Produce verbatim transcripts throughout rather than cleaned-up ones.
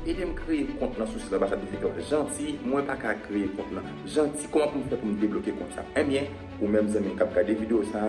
Ede m kreye kont nan sou sit anbasad de Feklan. Janti, mwen pa ka kreye kont nan. Janti, kòman pou m fè pou m debloke kont sa? Ebyen, ou menm zanmi m k ap gade videyo sa,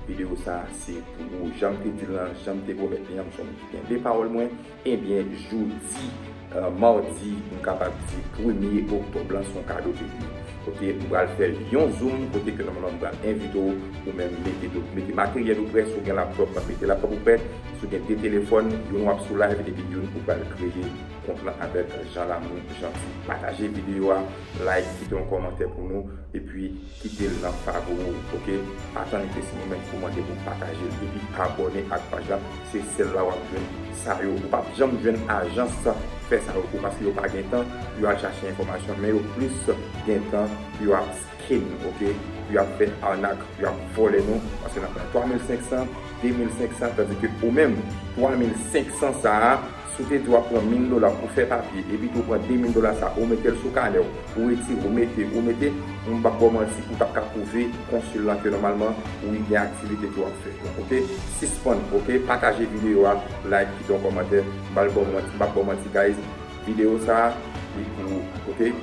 videyo sa se pou ou. Jan m te di l lan, jan m te pwomèt li an, m se yon moun ki kenbe pawòl mwen. Ebyen, jodi, eh, madi, m kapab di premye oktòb lan, se yon kado peyi. Oke, m pral fè yon Zoom kote ke nòmalman m pral envite w, ou menm mete do, mete materyèl ou prè, si w gen laptòp, mete laptòp ou prè, si w gen de telefòn, youn w ap sou live epi youn ou pral kreye kont lan avèk Jean Lamour Gentil. Pataje videyo a, like, kite yon kòmantè pou nou, epi kite l nan favori w, oke? Pa tann ke se mwen menm ki pou mande pou w pataje l, epi abòne ak paj la, se sèl la w ap jwenn sa yo. Ou p ap janm jwenn ajans fè sa yo pou, paske yo pa gen tan pou yo al chache enfòmasyon, men yo plis gen tan pou yo ap scam, oke? Pou yo ap fè anak, pou yo ap vòlè nou, paske n ap pran twa mil senk san, de mil senk san, tandike ou menm, twa mil senk san sa a, si w te di w ap pran mil dola pou fè papye, epi tou w pran de mil dola sa, ou mete l sou kanè w, ou retire, ou mete, ou mete, m p ap ba w manti, ou t ap ka pwouve konsil lan ke nòmalman, wi, gen aktivite ke w ap fè. Oke? Sispann, oke? Pataje videyo a, like, kite yon kòmantè, m p ap ba w manti, m p ap ba w manti, guys. Videyo sa a, li pou ou, oke?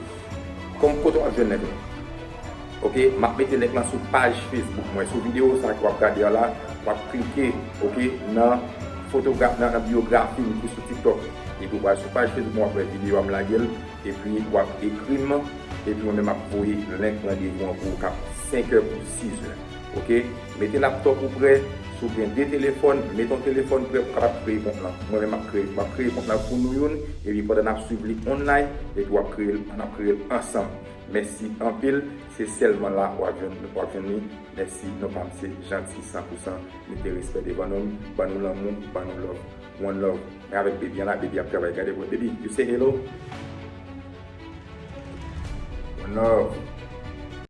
Kòm kote w ap jwenn link lan? Oke, m ap mete link lan sou paj Facebook mwen. Sou videyo sa ke w ap gade a la, w ap klike, oke, nan fotogra-, nan, nan biyografi m ki sou TikTok. Epi w pral sou paj Facebook mwen, w ap wè videyo a m lage l, epi w ap ekri m, epi mwen menm m ap voye link randevou an pou ou k ap senkè pou sizè. Oke? Mete laptòp ou prè, si w gen de telefòn, mete yon telefòn prè pou w kapab kreye kont lan. Mwen menm m ap kreye, m ap kreye kont lan pou nou youn, epi pandan n ap swiv li online, epi w ap kreye l, n ap kreye l ansanm. Mèsi anpil, se sèlman la w ap jwenn, w ap jwenn li. Mèsi, non pa m se Gentil san pou san. Mete respè devan non m, ban nou lanmou, ban nou love. One love. Men avèk baby an la, baby ap travay, gade pou baby. You say hello? One love.